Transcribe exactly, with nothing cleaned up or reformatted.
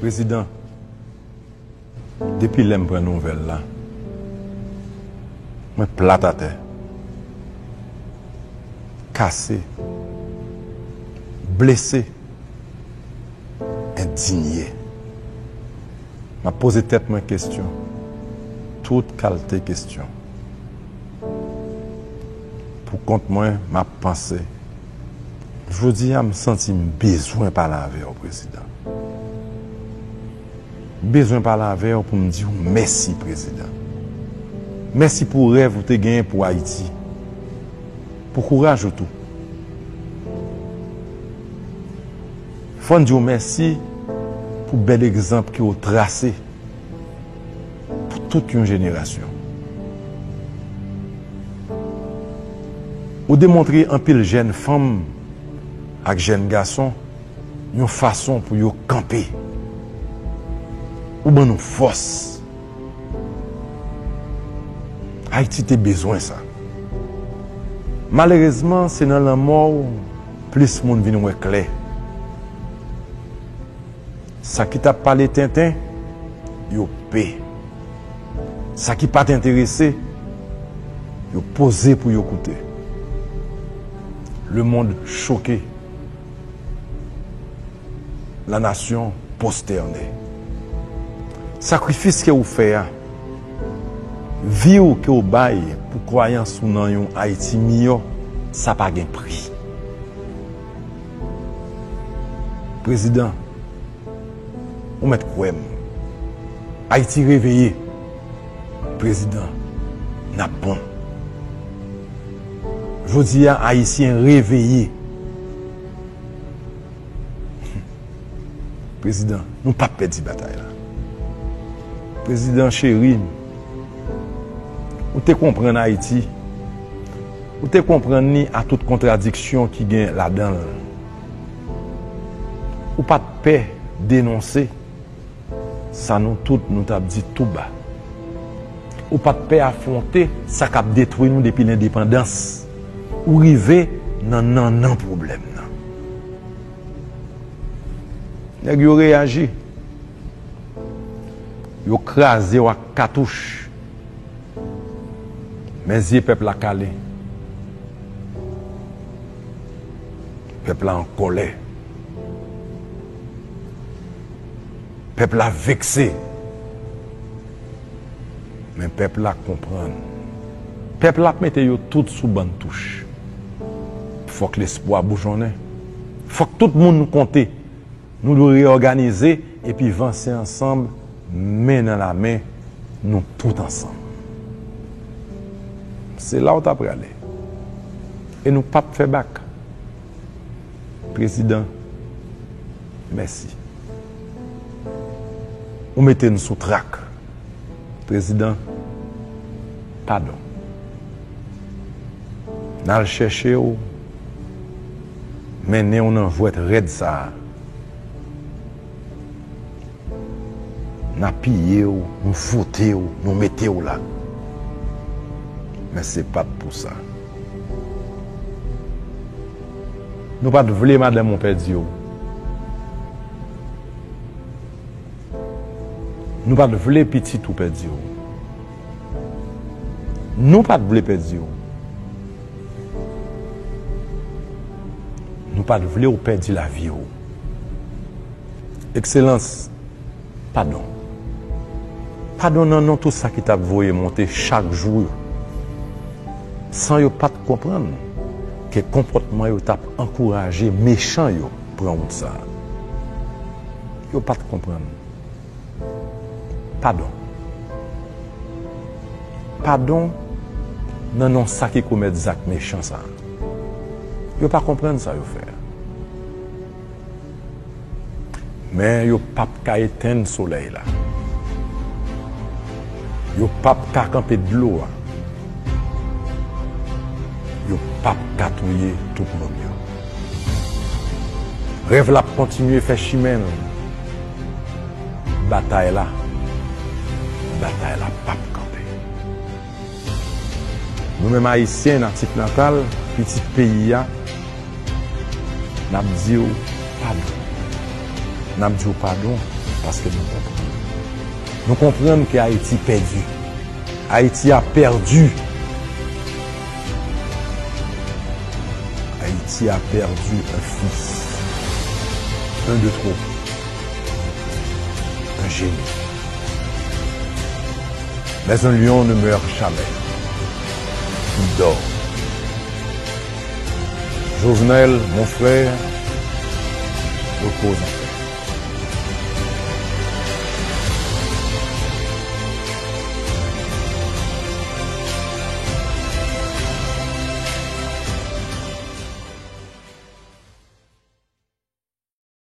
Prezidan, depi lè m pran nouvèl la, mwen plat atè, kase, blese, endinye. M ap poze tèt mwen kesyon, tout kalte kesyon. Pou kont mwen, m ap panse. Jodi a, m santi m bezwen pale avè w, Prezidan. M bezwen pale avè w pou m di w mèsi, Prezidan. Mèsi pou rèv ou te genyen pou Ayiti. Pou kouraj ou tou. Fò n di w mèsi pou bèl egzanp ke w trase pou tout yon jenerasyon. Ou demontre anpil jèn fanm ak jèn gason yon fason pou yo kanpe. Ou ban nou fòs. Ayiti te bezwen sa. Malerezman, se nan lanmò w plis moun vin wè klè. Sa ki t ap pale tenten, yo pe. Sa ki pa t enterese, yo poze pou yo koute. Le monde choqué. La nation prosternée. Sakrifis ke ou fè a, vi w ke w bay pou kwayans ou nan yon Ayiti miyò, sa pa gen pri. Prezidan, ou mèt kwè m. Ayiti reveye. Prezidan, n ap bon. Jodi a, Ayisyen reveye. Prezidan, nou p ap pèdi batay la. Prezidan cheri, ou te konprann Ayiti. Ou te konprann li a tout kontradiksyon ki gen ladan l. Ou pa t pè denonse sa nou tout nou t ap di tou ba. Ou pa t pè afwonte sa k ap detwi nou depi lendepandans. Ou rive nan nannan pwoblèm nan. Nèg yo reyaji. Yo kraze w ak katouch. Men zye pèp la kale. Pèp la an kòlè. Pèp la vekse. Men pèp la konprann. Pèp la ap mete yo tout sou bann touch. Fòk lespwa boujonnen. Fòk tout moun konte. Nou dwe reyòganize epi vanse ansanm, men nan lamen, nou tout ansanm. Se la w ta prale. E nou p ap fè bak. Prezidan, mèsi. Ou mete n sou trak. Prezidan, padon. N al chèche w, mennen w nan jwèt rèd sa a. N apiye w, nou vote w, nou mete w la. Men se pa t pou sa. Nou pa t vle madanm ou pèdi w. Nou pa t vle pitit ou pèdi w. Nou pa t vle pèdi w. Nou pa t vle w pèdi lavi w. Ekselans, padon. Padon nan non tout sa ki t ap voye monte chak jou yo. San yo pa t konprann ke konpòtman yo t ap ankouraje mechan yo pran wout sa a. Yo pa t konprann. Padon. Padon nan non sa ki komèt zak mechan sa a. Yo pa konprann sa yo fè a. Men yo p ap ka etenn solèy la. Yo p ap ka kanpe dlo a. Yo p ap ka touye tout nonm yo. Rèv la ap kontinye fè chimen l. Batay la, batay la p ap kanpe. Nou menm Ayisyen natif natal, pitit peyi a, n ap di w padon. N ap di w padon. Paske nou konprann. Nou konprann ke Ayiti pèdi. Ayiti a pèdi. Ayiti a pèdi un fils. Un de trop. Un génie. Mais un lion ne meurt jamais. Il dort. Jovenel, mon frère, repose en paix.